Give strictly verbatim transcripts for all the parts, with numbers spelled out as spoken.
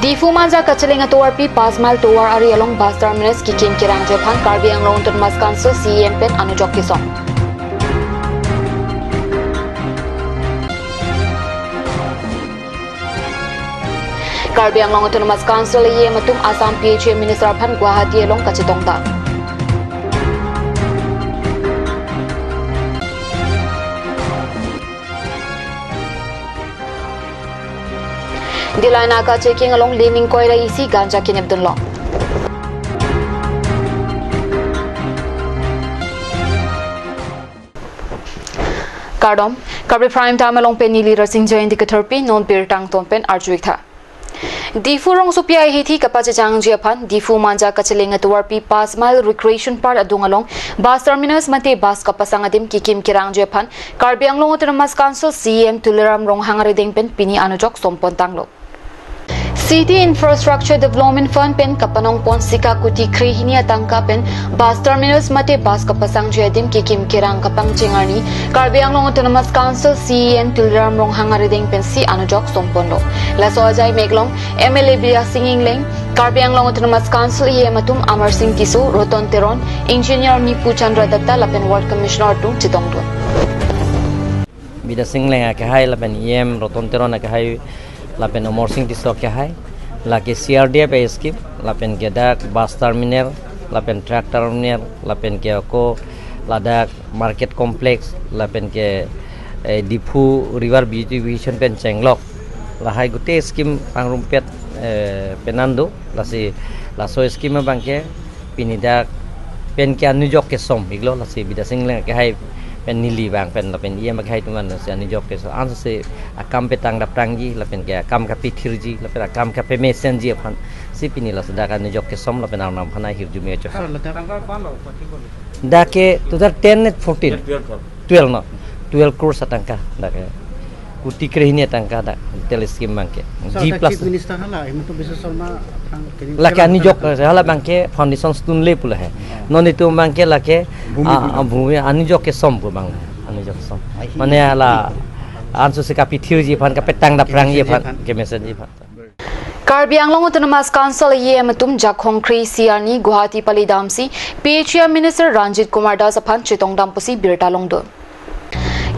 Diphu Manja kacheleng atovarpi Panch Mile tovar ari along bus terminus kekim kerangji aphan Karbi Anglong Autonomous Council C E M pen anujok kesom. Karbi Anglong Autonomous Council E M atum Assam P H E Minister aphan Guwahati along kachetongdam. Dillai naka checking along Lening Koira isi ganja kenepdunlo. Kardom, Karbi Prime Time along pen neli Rasing Jain diketherpi, non birta angton pen arju-ik tha. Diphu rongsopi ahithi kapachejangji aphan, Diphu Manja kacheleng atovarpi Panch Mile Recreation Park adung along bus terminus mate bus kapasang adim kekim kerangji aphan, Karbi Anglong Autonomous Council C E M Tuliram Ronghang arideng pen pini anujok sompon tanglo. City Infrastructure Development Fund pen kapanongpon sika kuti krehini atangka pen bus terminus mate bus kapasangji adim kekim kerang kapangcheng arni Karbi Anglong Autonomous Council C E M Tuliram Ronghang arideng pensi anujok somponlo. Laso ajai mek along M L A Bidya Sing Engleng, Karbi Anglong Autonomous Council E M atum Amar Sing Tisso, Roton Teron, Engineer Nipu Chandra Dutta lapen Ward Commissioner atum chetongdun. Bidya Sing Engleng akehai lapen E M Roton Teron akehai lapen Amar Sing Tisso akehai, lake C R D F scheme, lapen ke dak bus terminal, lapen truck terminal, lapen ke ako ladak market complex, lapen ke, eh, Diphu River Beautification pen chenglok, lahai gute scheme pangrumpet, eh, penan do, lasi laso scheme abangke pini dak pen ke anujok kesom-iklo, lasi Bidya Sing Engleng akehai pen neli abang pen lapen E M akehai atum an lasi anujok kesom. Ansi akam petang daprangji, lapen ke akam kapethirji, lapen akam kapemesenji aphansi pini lasi dak anujok kesom lapen arnam aphan ahirjume acho. Sir, ladak tangka ko-an lo, pati ko lo? Dak ke two thousand ten at fourteen. Twelve, sir. Twelve no. Twelve crores atangka dak ke. Kuti krehini atangka dak tel scheme abangke. Sir, G dak plus. Chief Minister hala, Himanta Biswa Sarma aphrang kini lake kerang anujok, kerang. Hala abangke foundation stone le pu lahai. Oh. Non itum abangke lake, bhumi ah, pujon. Ah, bhumi anujok kesom pu abang. Anujok kesom. Ai, hi. Mane hala ansi si kapethirji aphan, kapetang daprangji aphan, kemesenji aphan. Kemesenji aphan. Karbi Anglong Autonomous Council E M atum Jakhong kre-isi arni Guwahati palidamsi P H E Minister Ranjit Kumar Das aphan chetongdam pusi birta longdun.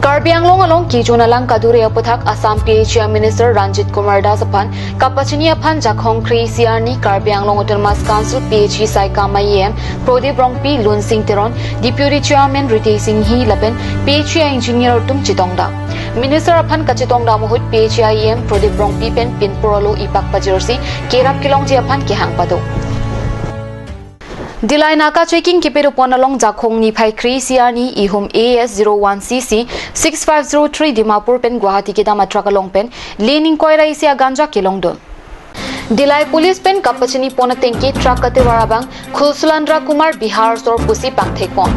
Karbi Anglong along kejun alang kadure aputhak Assam P H E Minister Ranjit Kumar Das aphan kapachini aphan Jakhong kre-isi arni Karbi Anglong Autonomous Council P H E saikam E M Prodip Rongpi, Lunsing Teron, Deputy Chairman Ritesh Enghi lapen P H E engineer atum chetongdam. Minister aphan kachetongdam ahut P H E E M Prodip Rongpi pen pinpur alo ipak pajirsi kerap kelongji aphan kehang pado. Dillai naka checking kepadopon along Jakhong niphai kre-isi arni ihum A S zero one C C six five zero three Dimapur pen Guwahati kedam atruck along pen Lening Koira isi aganja kelongdun. Dillai Police pen kapachinipon atengke truck kativar abang Khulsulandra Kumar Bihar asor pusi pangthekpon.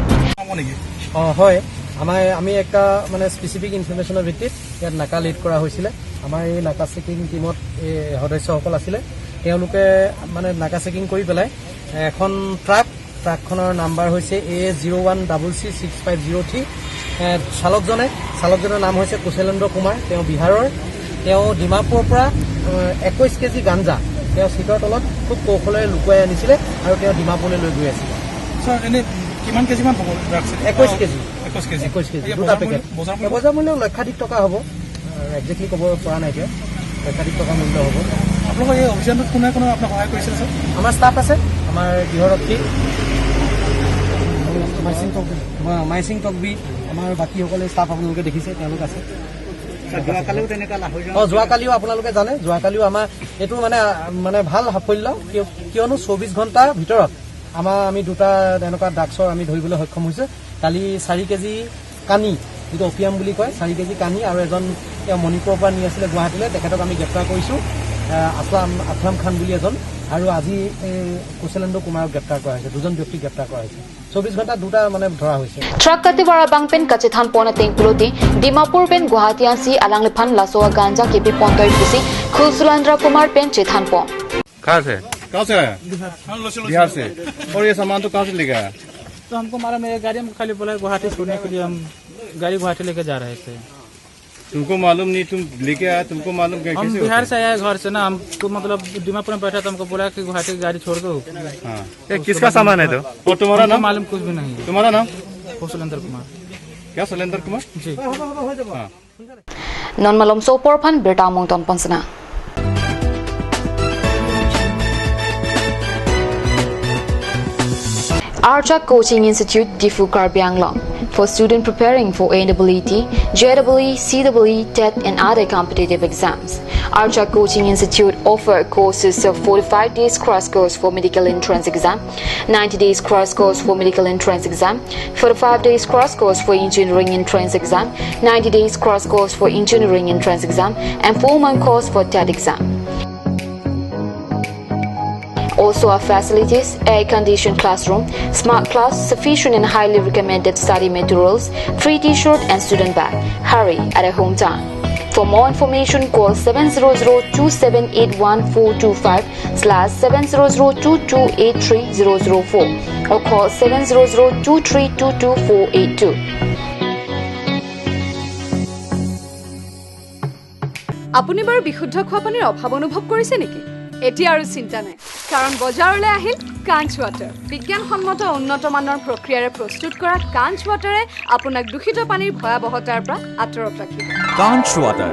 অ, হয়, আমাৰ, আমি একটা মানে স্পেচিফিক ইনফৰমেশ্যনৰ ভিত্তিত ইয়াত নাকা লেইড কৰা হৈছিলে। আমাৰ এই নাকা চেকিং টীমত এই সদস্যসকল আছিলে। তেওঁলোকে মানে নাকা চেকিং কৰি পেলাই এখন ট্ৰাক, ট্ৰাকখনৰ নাম্বাৰ হৈছে A S zero' one double C six five zero' three. এ, চালকজনে, চালকজনৰ নাম হৈছে কুশলেন্দ্ৰ কুমাৰ, তেওঁ বিহাৰৰ। তেওঁ ডিমাপুৰৰ পৰা, এ, একৈশ কেজি গাঞ্জা তেওঁ চিটৰ তলত খুব কৌশলেৰে লুকুৱাই আনিছিলে আৰু তেওঁ ডিমাপুৰলৈ লৈ গৈ আছিলে। ছাৰ, এনে কিমান কেজিমান হ'ব ড্ৰাগছ? একৈশ কেজি। একৈশ কেজি। একৈশ কেজি, এতিয়া দুটা বজাৰ পেকেট। মূল্য, বজাৰ মূল্য? বজাৰ মূল্য লক্ষাধিক টকা হ'ব। একজেক্টলি ক'ব পৰা নাই এতিয়া, লক্ষাধিক টকা মূল্য হ'ব। আপোনালোকৰ এই অভিযানত কোনে কোনে আপোনাক সহায় কৰিছিল, ছাৰ? আমাৰ ষ্টাফ আছে, আমাৰ গৃহৰক্ষী, মাইচিং তকবী। মা-, মাইচিং তকবী, আমাৰ বাকীসকলে ষ্টাফ আপোনালোকে দেখিছে, তেওঁলোক আছে। ছাৰ, যোৱাকালিও তেনেকুৱা লাহৈ গাঁৱত অ, যোৱাকালিও আপোনালোকে জানে, যোৱাকালিও আমাৰ এইটো মানে, মানে ভাল সাফল্য, কিয়-, কিয়নো চৌবিশ ঘণ্টাৰ ভিতৰত আমাৰ, আমি দুটা এনেকুৱা ড্ৰাগছৰ আমি ধৰিবলৈ সক্ষম হৈছোঁ। কালি চাৰি কেজি কানি, যিটো অপিয়াম বুলি কয়, চাৰি কেজি কানি আৰু এজন তেওঁ মণিপুৰৰ পৰা নি আছিলে গুৱাহাটীলৈ, তেখেতক আমি গ্ৰেপ্তাৰ কৰিছোঁ। আহ, আছলাম, আছলাম খান বুলি এজন, আৰু আজি এই কুশলেন্দ্ৰ কুমাৰক গ্ৰেপ্তাৰ কৰা হৈছে। দুজন ব্যক্তিক গ্ৰেপ্তাৰ কৰা হৈছে। চৌবিশ ঘণ্টা দুটা মানে ধৰা হৈছে। Truck kativar abang pen kachethanpon ateng pulote Dimapur pen Guwahati ansi alangliphan laso aganja kepipontoi pusi Khulsulandra Kumar pen chethanpon. कहाँ से? कहाँ से आया? बिहार से। और ये सामान तो कहाँ से लेके आया? तो हमको मारा, मेरे गाड़ी में खाली बोला है गुवाहाटी छोड़ने के लिए, हम गाड़ी गुवाहाटी लेके जा रहे थे। तुमको मालूम नहीं, तुम लेके आया, तुमको मालूम क्या? हम कैसे बिहार होता से आए घर से ना, हमको मतलब दीमापुर में बैठा था, हमको बोला कि गुवाहाटी की गाड़ी छोड़ दो। हाँ। ये उसके किसका बाद सामान है हमको तो? और तुम्हारा हमको नाम? मालूम कुछ भी नहीं है। तुम्हारा नाम? वो सुलेंद्र कुमार। क्या सुलेंद्र कुमार? जी। हाँ। Non malomso apor aphan birta mungton ponsina. Archak Coaching Institute, Diphu, Karbi Anglong. For student preparing for N E E T, J E E E, TET and other competitive exams. Archak Coaching Institute offer courses of forty-five days crash course for medical entrance exam, ninety days crash course for medical entrance exam, forty-five days crash course for engineering entrance exam, ninety days crash course for engineering entrance exam, and four month course for TET exam. Also our facilities: air-conditioned classroom, smart class, sufficient and highly recommended study materials, free T-shirt and student bag. Hurry, at a hometown. For more information, call seven zero zero two seven eight one four two five slash seven zero zero two two eight three zero zero four or call seven zero zero two three two two four eight two. আপুনি বাৰু বিশুদ্ধ খোৱা পানীৰ অভাৱ অনুভৱ কৰিছে নেকি? এতিয়া আৰু চিন্তা নাই, কাৰণ বজাৰলৈ আহিল কাঞ্চ ৱাটাৰ। বিজ্ঞানসন্মত উন্নত মানৰ প্ৰক্ৰিয়াৰে প্ৰস্তুত কৰা কাঞ্চ ৱাটাৰে আপোনাক দূষিত পানীৰ ভয়াৱহতাৰ পৰা আঁতৰত ৰাখিব। Kanch Water.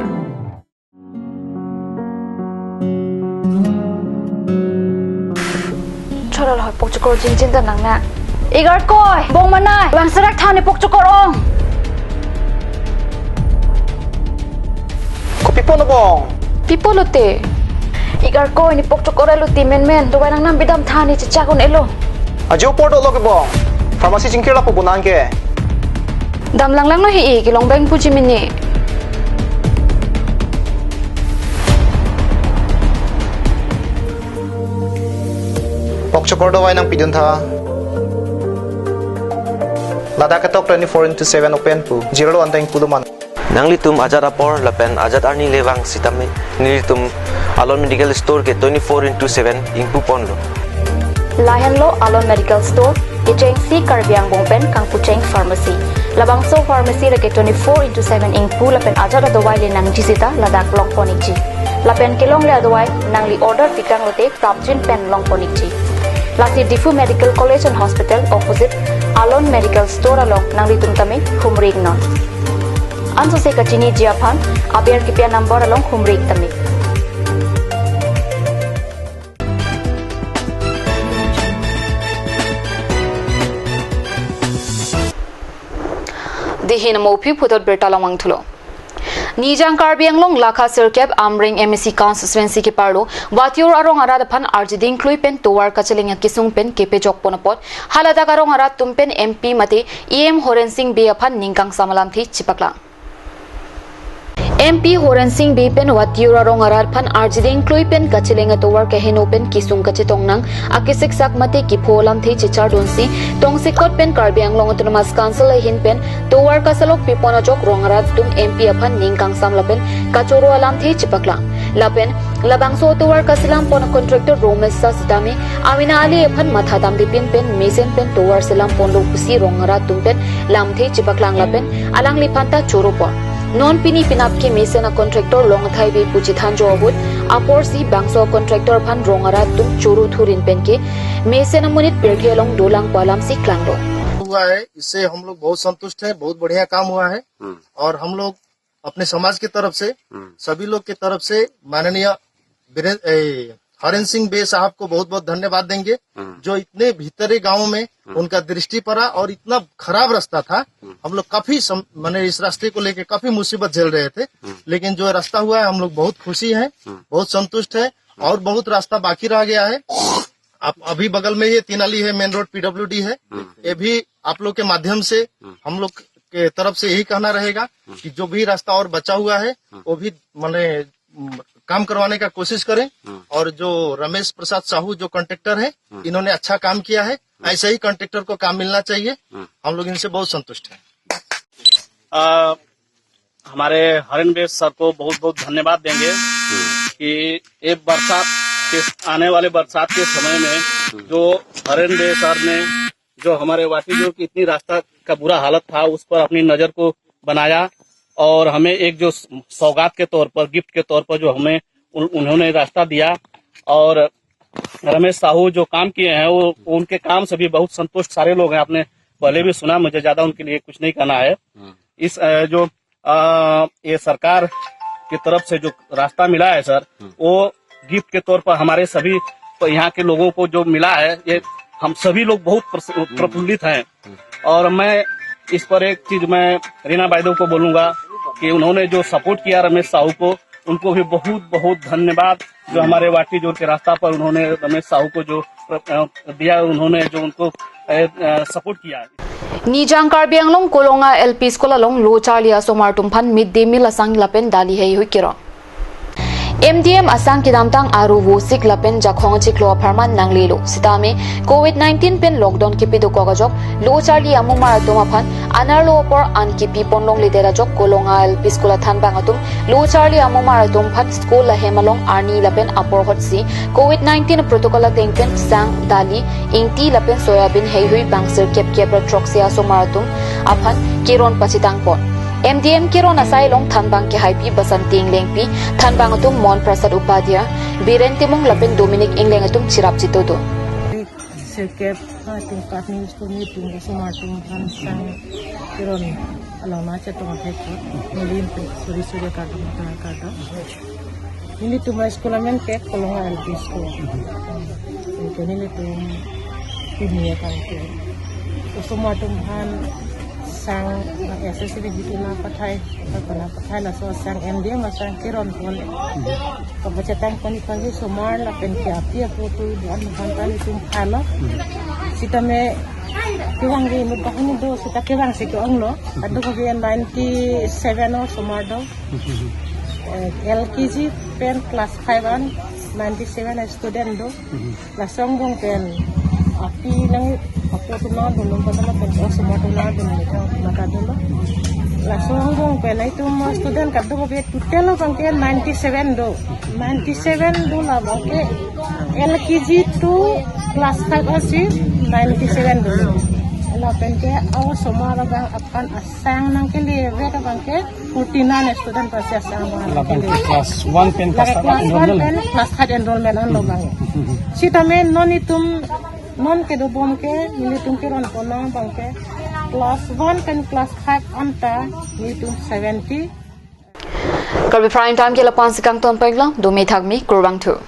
Chora lo, pokchokor jingjin ta nang na. Igar koi, bong manai, bang serak tha ne pokchokor ong. Kopi pulo bong? Pi pulo te? Igar koi, ne pokchokor elo ti menmen, dawai nangnam bidam tha ne chechak un-elo. Ajo apor dolo ke bong. Pharmacy chingkir lapu bonang ke. Dam langlang lo hi-i, kelong beng puji mini. Pokchokor dawai nangpidun tha. Ladak ketok twenty-four into seven open pu. Zero lo anteng pulo man. Nanglitum ajat apor lapen ajat arni le vang sitame nelitum Alon Medical Store ke twenty-four into seven ingpu ponlo. Lahenlo Alon Medical Store, kechengsi Karbi Angbong pen kangpucheng pharmacy. Labangso pharmacy lake twenty-four into seven ingpu lapen ajat adawai le nangji sita ladak long pon ikji. Lapen kelongle adawai nangli order pikang lote prapjin pen long pon ikji. Lasi Diphu Medical College and Hospital opposite Alon Medical Store along nanglitum tame humri iknon. Ansose kachiniji aphan aber kipi a-number along humri ik tame. Dei hin mo aphi puthot birta long vangthulo. Nijang Karbi Anglong lakha sirkep Amreng M A C constituency keparlo Vatiur arong arat aphan arjiding klui pen tovar kacheleng akesung pen kepejok pon apot haladak arong arat atum pen M P mate E M Horen Sing Bey aphan ning kangsam alamthe chepaklang. M P Horen Sing Bey pen Vatiur arong arat aphan arjiding klui pen kacheleng atovar keheno pen kesung kachetong nang, akesik sak mate kepho alamthe chechardunsi tongsekot pen Karbi Anglong Autonomous Council ahin pen tovar kasalok pipon ajok rong arat atum M P aphan ning kangsam lapen kachoro alamthe chepaklang. Lapen labangso tovar kaselam pon contractor Romesh Shah sitame amena ali aphan matha damde pin pen mesen pen tovar selam ponlo pusi rong arat atum pen lamthe chepaklang lapen alangliphan ta choro pon. Non pini penap ke mesen a-contractor Longthai Bey pu chethan jo ahut aporsi bangso contractor aphan rong arat atum choro thurin pen ke mesen amonit pirthe along dolang pu alamsi klanglo. हुआ है, इससे हम लोग बहुत संतुष्ट हैं। बहुत बढ़िया काम हुआ है। हम्म। और हम लोग अपने समाज की तरफ से, हम्म। सभी लोग की तरफ से माननीय बीरेन-, ए, हरेन सिंह बे साहब को बहुत बहुत धन्यवाद देंगे, हम्म। जो इतने भीतरे गांव में हम्म। उनका दृष्टि पड़ा और इतना खराब रास्ता था। हम्म। हम लोग काफी सम-, माने इस रास्ते को लेके काफी मुसीबत झेल रहे थे, हम्म। लेकिन जो रास्ता हुआ है, हम लोग बहुत खुशी हैं, हम्म। बहुत संतुष्ट हैं। हम्म। और बहुत रास्ता बाकी रह गया है। आप अभी बगल में ये तीन आली है, मेन रोड पीडब्ल्यूडी है, हम्म। ये भी आप लोग के माध्यम से हम्म। हम लोग के तरफ से यही कहना रहेगा हम्म। कि जो भी रास्ता और बचा हुआ है, हम्म। वो भी माने, हम्म, काम करवाने का कोशिश करें। हम्म। और जो रमेश प्रसाद साहू जो कॉन्ट्रैक्टर है, हम्म। इन्होंने अच्छा काम किया है, हम्म। ऐसे ही कॉन्ट्रैक्टर को काम मिलना चाहिए। हम्म। हम लोग इनसे बहुत संतुष्ट हैं। अ, हमारे हरेन बेस सर को बहुत बहुत धन्यवाद देंगे हम्म। कि ये बरसात के, आने वाले बरसात के समय में हम्म। जो हरेन बेस सर ने जो हमारे वाटी जो की इतनी रास्ता का बुरा हालत था, उस पर अपनी नजर को बनाया और हमें एक जो सौगात के तौर पर, गिफ्ट के तौर पर जो हमें उन-, उन्होंने रास्ता दिया, और रमेश साहू जो काम किए हैं, वो, उनके काम से भी बहुत संतुष्ट सारे लोग हैं। आपने पहले भी सुना, मुझे ज्यादा उनके लिए कुछ नहीं कहना है। हम्म। इस, अ, जो, अ, ये सरकार की तरफ से जो रास्ता मिला है सर, हम्म। वो गिफ्ट के तौर पर हमारे सभी प-, यहाँ के लोगों को जो मिला है, ये हम सभी लोग बहुत प्रस-, हम्म। प्रफुल्लित हैं। हम्म। और मैं इस पर एक चीज मैं रीना बायदेव को बोलूंगा कि उन्होंने जो सपोर्ट किया रमेश साहू को, उनको भी बहुत बहुत धन्यवाद, जो हमारे वाटी जोर के रास्ता पर उन्होंने रमेश साहू को जो, अ, दिया, उन्होंने जो उनको, अ, अ, सपोर्ट किया। Nijang Karbi Anglong Kolonga L P School along lo charli asomar atum aphan mid day meal asang lapen dali heihui keron. M D M asang kedamtang aru vosik lapen jakhong chiklo apharman nanglelo. Sitame covid nineteen pen lockdown kipi dokok ajok lo charli amumar atum aphan anerlo apor an kipi pon longledet ajok Kolonga L P School athanbang atum lo charli amumar atum aphan school ahem along arni lapen apor ahutsi covid nineteen protocol ateng pen sang, dali, ingti lapen soyabean heihui bangsir kep kep ra throksi asomar atum aphan keron pachethang pon. M D M keron asai along thanbang kehaipi Basanti Englengpi, thanbang atum Mon Prasad Upadhyay, Biren Timung lapen Dominic Engleng atum cherap chito do. Sirkep ha tingkat news to ni tung osomar atum aphan sang keron along nangchetong thekpo. Nelitum suri suri kardom kardom. Nelitum a-school amen ke Kolonga L P School. Anke nelitum pini abangke osomar atum aphan sang, S S C B G T nangpathai, nangpathai laso sang M D M asang keron pon. Kapachethang pon iphan si osomar lapen ke api apo atum do-an aphan ta nelitum phalo. Sitame kevang ke inut banghini do, sita kevangsi ke-onglo. Kadokave ninety-seven osomar do. Eh, L K G pen class five an ninety-seven student do. Laso angbong pen api nang apo atum nangdunlong, padala pen osomar atum nangdunlong, mata dunlong. Laso angbong pen itum student kadokave total abangke ninety-seven do. Ninety-seven do, labangke L K G to class five asi ninety-seven do. Lapen ke osomar abang aphan asang nangkele vek abangke forty-nine student process ang bang. Lapen ke class one pen class five enrollment, pen class five enrollment anlo bang. Sitame non itum non kedobom ke nelitum keron pon abangke class one pen class five anta nelitum seventy. Karbi Prime Time ke lapu-an si kangton peklo, dome thakme, kurvangthu.